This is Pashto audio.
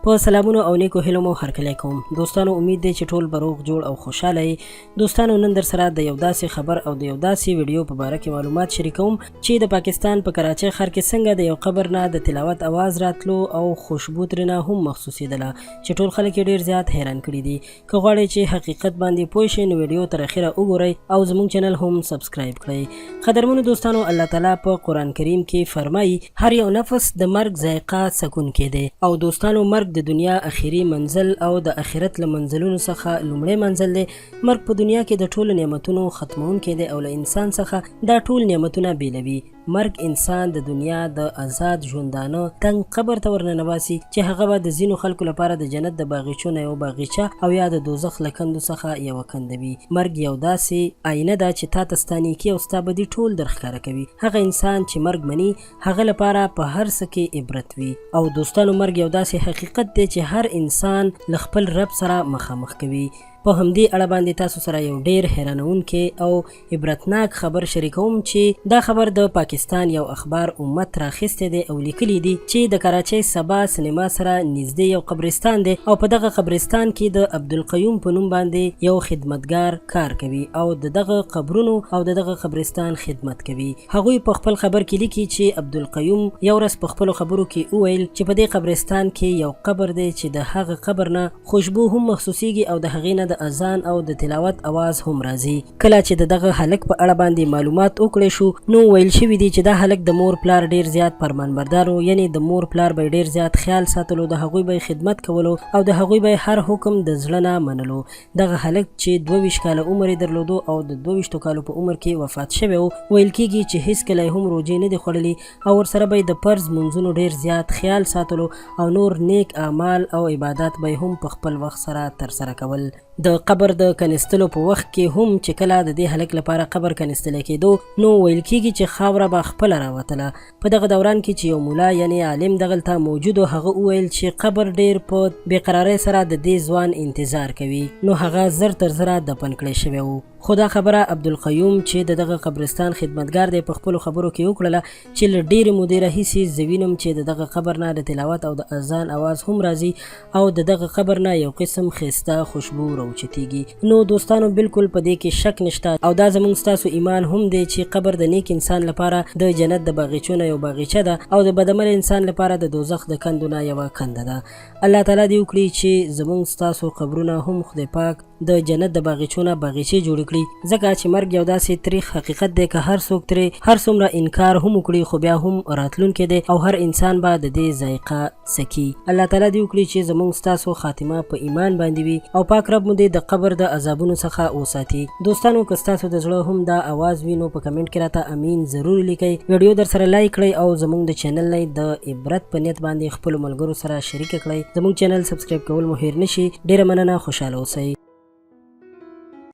په سلامونو او نیکو هیلو مو هرکلی کوم. دوستانو، امید دی چې ټول به روغ جوړ او خوشاله یې. دوستانو، نن در سره د یو داسې خبر او د یو داسې ویډیو په باره کې معلومات شریکوم چې د پاکستان په کراچۍ ښار کې څنګه د یو قبر نه د تلاوت اواز راتلو او خوشبو ترېنه هم مخصوصېدله چې ټول خلک یې ډیر زیات حیران کړي دي. که غواړئ چې حقیقت باندې پوه شئ نو ویډیو تر اخره وګورئ او زموږ چینل هم سبسکرایب کړئ. قدرمنو دوستانو، الله تعالی په قرآن کریم کې فرمایي، هر یو نفس د مرګ ذایقه څکونکی دی. او دوستانو، مرګ د دنیا اخیری منزل او د اخرت له منزلونو څخه لومړی منزل دی. مرګ په دنیا کې د ټولو نعمتونو ختمونکی دی او له انسان څخه دا ټول نعمتونه بیلوي. مرګ انسان د دنیا د ازاد ژوندانه تنګ قبر ته ورننباسي چې هغه به د ځینو خلکو لپاره د جنت د باغیچو نه یوه باغیچه او یا د دوزخ له کندو څخه یوه کنده وي. مرګ یو داسې آینه ده چې تاته ستا نیکي او ستا بدي ټول درښکاره کوي. هغه انسان چې مرګ مني هغه لپاره په هر څه کې عبرت وي. او دوستانو، مرګ یو داسې حقیقت دی چې هر انسان له خپل رب سره مخامخ کوي. په همدې اړه باندې تاسو سره یو ډیر حیرانونکی او عبرتناک خبر شریکوم چې دا خبر د پاکستان یو اخبار امت راخیستی دی او لیکلی دي چې د کراچۍ سبا سینما سره نږدې یو قبرستان دی او په دغه قبرستان کې د عبدالقیوم په نوم باندې یو خدمتګار کار کوي او د دغه قبرونو او د دغه قبرستان خدمت کوي. هغوی په خپل خبر کې لیکي چې عبدالقیوم یو ورځ په خپلو خبرو کې وویل چې په دې قبرستان کې یو قبر دی چې د هغه قبر نه خوشبو هم مخصوصیږي او د هغې نه د اذان او د تلاوت اواز هم راځي. کله چې د دغه هلک په اړه باندې معلومات وکړی شو نو ویل شوي دي چې دا هلک د مور پلار ډیر زیات فرمانبردار و، یعنی د مور پلار به یې ډیر زیات خیال ساتلو، د هغوی به یې خدمت کولو او د هغوی به یې هر حکم د زړه نه منلو. دغه هلک چې 22 کاله عمر یې درلودو او د 22 کالو په عمر کې وفات شوی و، ویل کیږي چې هیڅکله یې هم روژې نه دي خوړلي او ورسره به یې د فرض لمونځونو ډېر زیات خیال ساتلو او نور نیک اعمال او عبادات به یې هم په خپل وخت سره ترسره کول. د قبر د کنستلو په وخت کې هم چې کله د دې هلک لپاره قبر کنستل کېدو نو ویل کېږي چې خاوره به خپله راوتله. په دغه دوران کې چې یو ملا یعنې عالم دغلته موجود و هغه وویل چې قبر ډېر په بې قرارۍ سره د دې ځوان انتظار کوي نو هغه زر تر زره دفن کړی شوی و. خو دا خبره عبدالقیوم چې د دغه قبرستان خدمتګار دی په خپلو خبرو کې وکړله چې له ډېرې مودې راهیسې زه وینم چې د دغه قبر نه د تلاوت او د اذان اواز هم راځي او د دغه قبر نه یو قسم ښایسته خوشبو راوچتیږي. نو دوستانو، بالکل په دې کې شک نشته او دا زموږ ستاسو ایمان هم دی چې قبر د نیک انسان لپاره د جنت د باغیچو نه یو باغیچه ده او د بدعمل انسان لپاره د دوزخ د کندو نه یوه کنده ده. الله تعالی دې وکړي چې زموږ ستاسو قبرونه هم خدای پاک د جنت د باغیچو نه باغیچې جوړې کړي، ځکه چې مرګ یو داسې تریخ حقیقت دی که هر څوک ترې هر څومره انکار هم وکړي خو بیا هم راتلونکی دی او هر انسان به د دې ذایقه څکي. الله تعالی دې وکړي چې زموږ ستاسو خاتمه په ایمان باندې وي او پاک رب مو دې د قبر د عذابونو څخه وساتي. دوستانو، که ستاسو د زړه هم دا اواز وي نو په کمنټ کې راته امین ضرور لیکئ، ویډیو درسره لایک کړئ او زموږ د چینل نه د عبرت په نیت باندې خپلو ملګرو سره شریکه کړئ. زموږ چینل سبسکرایب کول مو هیر نشي. ډیره مننه، خوشحاله اوسئ.